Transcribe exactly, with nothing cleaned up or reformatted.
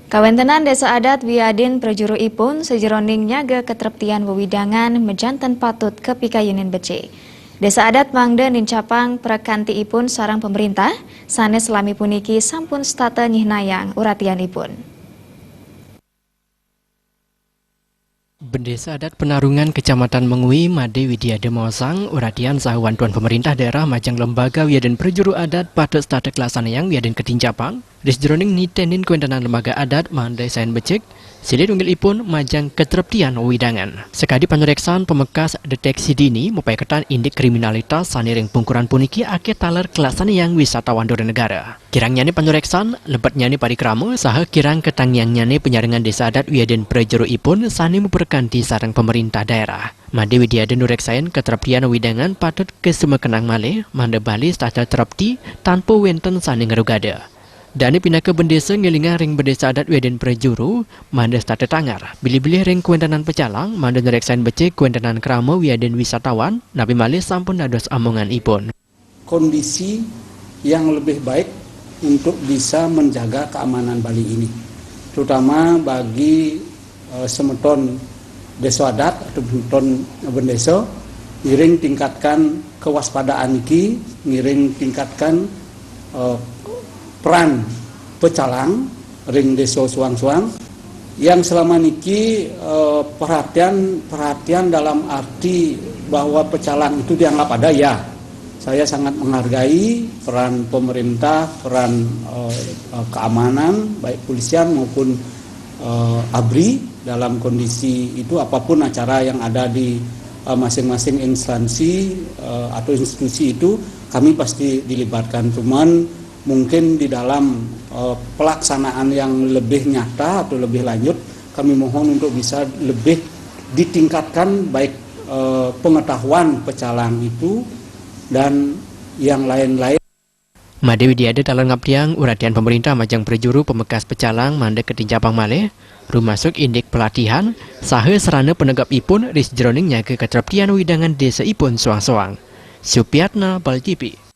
Kawéntenan désa adat wiadin prajuruipun sajeroning nyaga katreptian wewidangan majanten patut kapikayunin becik. Désa adat mangda nincapang prakantiipun sareng pamréntah, sané salami puniki sampun setata nyihnayang uratianipun. Bendésa Adat Penarungan Kecamatan Mengwi, Madé Widiada maosang, uratian saha wantuan pamréntah daerah majeng lembaga wiadin prajuru adat patut setata kalaksanayang wiadin katincapang, ri sajeroning niténin kawéntenan lembaga adat mangda sayan becik, silih tunggilipun majeng katreptian wewidangan. Sakadi panuréksan pamekas deteksi dini mapaiketan indik kriminalitas sané ring pungkuran puniki akéh taler kalaksanayang wisatawan dura negara. Kirangnyané panuréksan, lebetnyané parikrama, saha kirang katanggiangnyané panyarengan désa adat wiadin prajuruipun sané maprakanti sareng pamréntah daerah. Madé Widiada nuréksain katreptian wewidangan patut kasumekenang malih, mangda bali setata trepti tanpa wénten sané ngrugada. Dané pinaka bendésa ngélingang ring bendésa adat wiadin prajuru, mangda setata tanger. Bilih-bilih ring kawéntenan pecalang, mangda nuréksain becik kawéntenan krama wiadin wisatawan, napi malih sampun dados amonganipun. Kondisi yang lebih baik untuk bisa menjaga keamanan Bali ini, terutama bagi, eh, semeton désa adat atau semeton bendésa, ngiring tingkatkan kewaspadaan niki, ngiring tingkatkan, eh, peran pecalang ring désa suang-suang. Yang selama niki, eh, perhatian, perhatian dalam arti bahwa pecalang itu dianggap ada, ya. Saya sangat menghargai peran pemerintah, peran, eh, eh, keamanan, baik polisian maupun, eh, abri dalam kondisi itu, apapun acara yang ada di, eh, masing-masing instansi, eh, atau institusi itu, kami pasti dilibatkan. Cuman mungkin di dalam, eh, pelaksanaan yang lebih nyata atau lebih lanjut, kami mohon untuk bisa lebih ditingkatkan, baik, eh, pengetahuan pecalang itu dan yang lain-lain. Madé Widiada taler ngaptiang uratian pamréntah majeng prajuru pamekas pecalang mangda katincapang malih, rumasuk indik pelatihan, saha sarana panegapipun ri sajeroning nyaga katreptian wewidangan désaipun suang-suang. Supiatna, Bali T V.